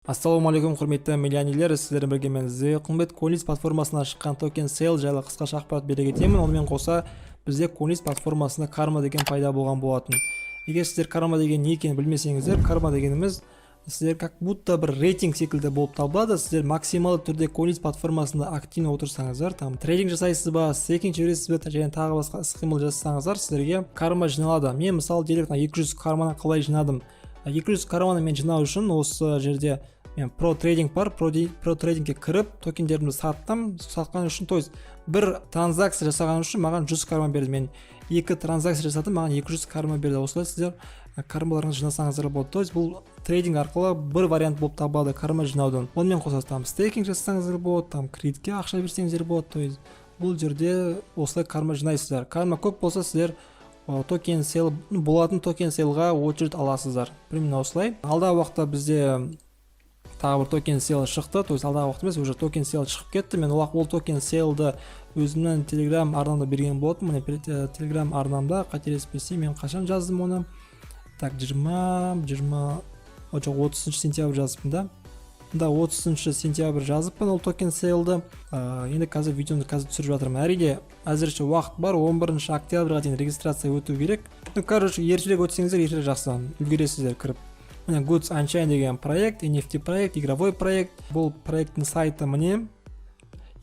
Ассалаумағалейкум, құрметті миллионерлер! Сіздермен бірге мен, Зеқымбет. CoinList платформасына шыққан токен сейл жайлы қысқаша ақпарат бере кетемін. Онымен қоса бізде CoinList платформасында карма деген пайда болған болатын. Егер сіздер карма деген не екенін білмесеңіздер, карма дегеніміз сіздер как будто бір рейтинг секілді болып табылады. Сіздер максималды түрде CoinList платформасында активно отырсаңыздар, там трейдинг жасайсыз ба, стейкинг жібересіз бе және тағы басқа іс қимыл жасасаңыздар, сіздерге карма жиналады. Мен, мысалы, делік, мына 200 карманы қалай жинадым? 200 карманы мен жинау үшін осы жерде мен про трейдинг бар, про трейдингке кіріп, токендерімді саттым. Сатқан үшін, то есть бір транзакция жасаған үшін маған 100 карма берді. Мен екі транзакция жасадым, маған 200 карма берді. Осылай сіздер кармаларыңызды жинасаңыздар болады. То есть бұл трейдинг арқылы бір вариант болып табылады карма жинаудың. Онымен қоса там стейкинг жасасаңыздар болады, там кредитке ақша берсеңіздер болады. То есть бұл жерде осылай карма жинайсыздар. Карма көп болса, сіздер токен сейл болатын, токен сейлға очередь аласыздар. Примерно осылай. Алдағы уақытта бізде тағы бір токен сейл шықты, то есть алдағы уақыт емес, уже токен сейл шығып кетті. Мен ол токен сейлді өзімнің Телеграм арнамда берген болатынмын. Міне, Телеграм арнамда, қателеспесем, мен қашан жаздым оны? Так, жиырма жиырма жоқ, 30 сентябрь жазыппын да, 30 сентябрь жазыппын ол токен сейлді. Енді қазір видеоны қазір түсіріп жатырмын. Әрине, әзірше уақыт бар, 11 октябрьға дейін регистрация өту керек. Ну, короче, ертерек өтсеңіздер, ертерек жақсы, үлгересіздер кіріп. Міне, Gods Unchained деген проект, NFT проект, игровой проект. Бұл проекттің сайты, міне,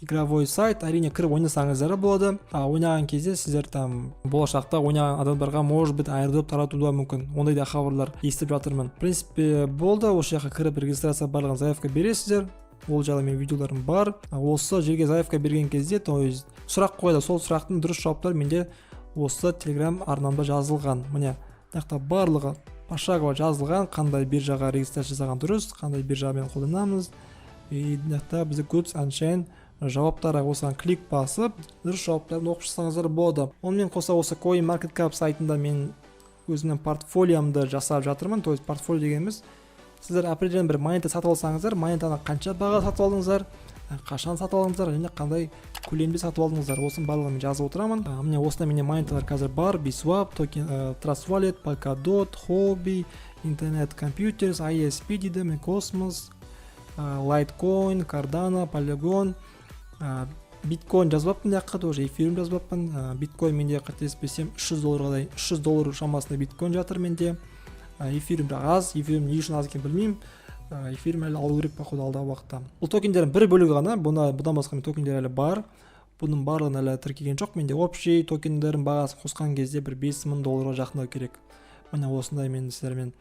игровой сайт. Әрине, кіріп ойнасаңыздар да болады. А ойнаған кезде сіздер там болашақта ойнаған адамдарға, может быть, airdrop таратуы да мүмкін, ондай да хабарлар естіп жатырмын. В принципе, болды. Осы жаққа кіріп, регистрация, барлығын заявка бересіздер. Ол жайлы менің видеоларым бар. Осы жерге заявка берген кезде, то есть сұрақ қояды, сол сұрақтың дұрыс жауаптары менде осы Телеграм арнамда жазылған. Міне, мына жақта барлығы пошагово жазылған: қандай биржаға регистрация жасаған дұрыс, қандай биржамен қолданамыз. И мына жақта бізде Gods Unchained жауаптары, осыған клик басып, дұрыс жауаптарын оқып шықсаңыздар болады. Онымен қоса осы CoinMarketCap сайтында мен өзімнің портфолиомды жасап жатырмын. То есть портфолио дегеніміз, сіздер определенный бір монета сатып алсаңыздар, монетаны қанша баға сатып алдыңыздар, қашан сатып алдыңыздар және қандай көлемде сатып алдыңыздар, осының барлығын мен жазып отырамын. Міне, осындай менде монеталар қазір бар: Biswap токен, Trust Wallet, Polkadot, Huobi, Internet Computers, ISP дейді, міне, Cosmos, Litecoin, Cardano, Polygon, биткоин жазбаппын мына жаққа, тоже эфириум жазбаппын. Биткоин менде, қателеспесем, 300 долларға, 300 доллар шамасында биткоин жатыр менде. Эфириум бірақ аз. Эфириум не үшін аз екенін білмеймін. Эфириум әлі алу керек, походу, алдағы уақытта. Бұл токендердің бір бөлігі ғана. Бұны, бұдан басқа менде токендер әлі бар, бұның барлығын әлі тіркеген жоқ. Менде общий токендердің бағасын қосқан кезде бір 5000 долларға жақындау керек. Міне, осындай мен сіздермен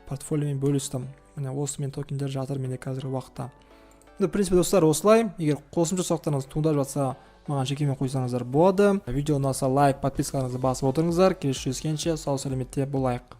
портфолиомен бөлістім. Міне, осы мен токендер жатыр менде қазіргі уақытта. Ну, в принципе, достар, осылай. Егер қосымша сұрақтарыңыз туындап жатса, маған жекеме қойсаңыздар болады. Видео ұнаса, лайк, подпискаларыңызды басып отырыңыздар. Келесі жүздескенше сау сәлеметте болайық.